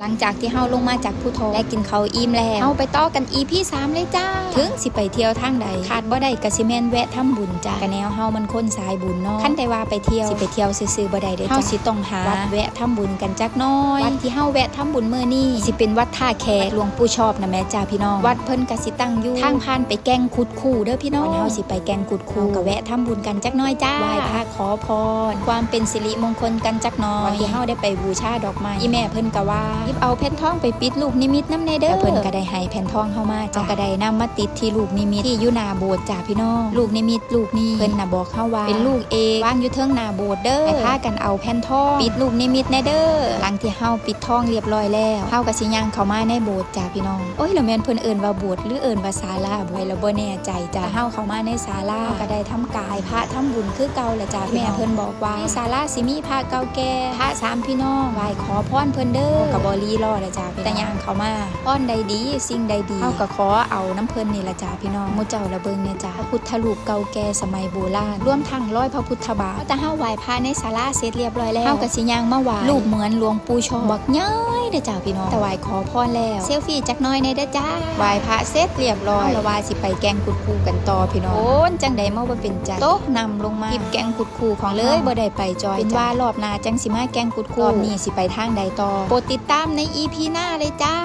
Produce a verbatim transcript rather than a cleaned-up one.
หลังจากที่เฮาลงมาจากภูทอกและกินข้าวอิ่มแล้ว เฮาไปต่อกัน อีพีสาม เลยจ้า ถึงสิไปเที่ยวทางใด ขาดบ่ได้ก็สิแม่นแวะทำบุญจ้า กะแนวเฮามันคนสายบุญเนาะ คันได้ว่าไปเที่ยว สิไปเที่ยวซื่อๆบ่ได้เด้อจ้า เฮาสิต้องหาวัดแวะทำบุญกันจักหน่อย วัดที่เฮาแวะทำบุญมื้อนี้ สิเป็นวัดท่าแขก หลวงปู่ชอบนะแม่จ้าพี่น้อง วัดเพิ่นก็สิตั้งอยู่ทางผ่านไปแก่งคุดคู้เด้อพี่น้อง ก่อนเฮาสิไปแก่งคุดคู้ เฮาก็แวะทำบุญกันจักหน่อยจ้า ไหว้พระ ขอพร ความเป็นสิริมงคลกันจักหน่อย ก่อนที่เฮาได้ไปบูชาดอกไม้ อีแม่เพิ่นก็ว่า หยิบเอาแผ่นทองไปปิดลูกนิมิตนำแน่เด้อ แล้วเพิ่นก็ได้ให้แผ่นทองเฮามาจ้ะ เฮาก็ได้นำมาติดที่ลูกนิมิตที่อยู่หน้าโบสถ์จ้ะพี่น้อง ลูกนิมิตลูกนี้ เพิ่นน่ะบอกเฮาว่า เป็นลูกเอก วางอยู่เทิงหน้าโบสถ์เด้อ ให้พากันเอาแผ่นทอง ปิดลูกนิมิตแน่เด้อ หลังที่เฮาปิดทองเรียบร้อยแล้ว เฮาก็สิย่างเข้ามาในโบสถ์จ้ะพี่น้อง โอ้ย แล้วแม่นเพิ่นเอิ้นว่าโบสถ์หรือเอิ้นว่าศาลา บ่ ข้อยละบ่แน่ใจจ้ะ เฮาเข้ามาในศาลา เฮาก็ได้ทำกายพระทำบุญคือเก่าแหละจ้ะ แม่เพิ่นบอกว่า ในศาลาสิมีพระเก่าแก่ พระสามพี่น้อง ไหว้ขอพรเพิ่นเด้อ ก็บ่รีรอแล้วจ้ะ แต่ย่างเข้ามา พรใดดี สิ่งใดดี เฮาก็ขอเอานำเพิ่นนี่ล่ะจ้ะพี่น้อง หมู่เจ้าละเบิ่งแน่จ้ะ พระพุทธรูปเก่าแก่สมัยโบราณ รวมทั้งรอยพระพุทธบาท แต่เฮาไหว้พระในศาลาเสร็จเรียบร้อยแล้ว เฮาก็สิย่างมาไหว้ รูปเหมือนหลวงปู่ชอบ บักใหญ่เด้อจ้ะพี่น้อง แต่ไหว้ขอพรแล้ว เซลฟี่จักหน่อยแน่เด้อจ้า ไหว้พระเสร็จเรียบร้อย เฮาละว่าสิไปแก่งคุดคู้กันต่อพี่น้อง โอ้น จังใดมาบ่เป็นใจ ตกน้ำลงมา ทริปแก่งคุดคู้ของเฮา เลยบ่ได้ไปจ้อยจ้ะ เป็นว่ารอบหน้าจังสิมาแก่งคุดคู้ รอบนี้สิไปทางใดต่อ โปรดติดตามใน อีพี หน้าเลยจ้า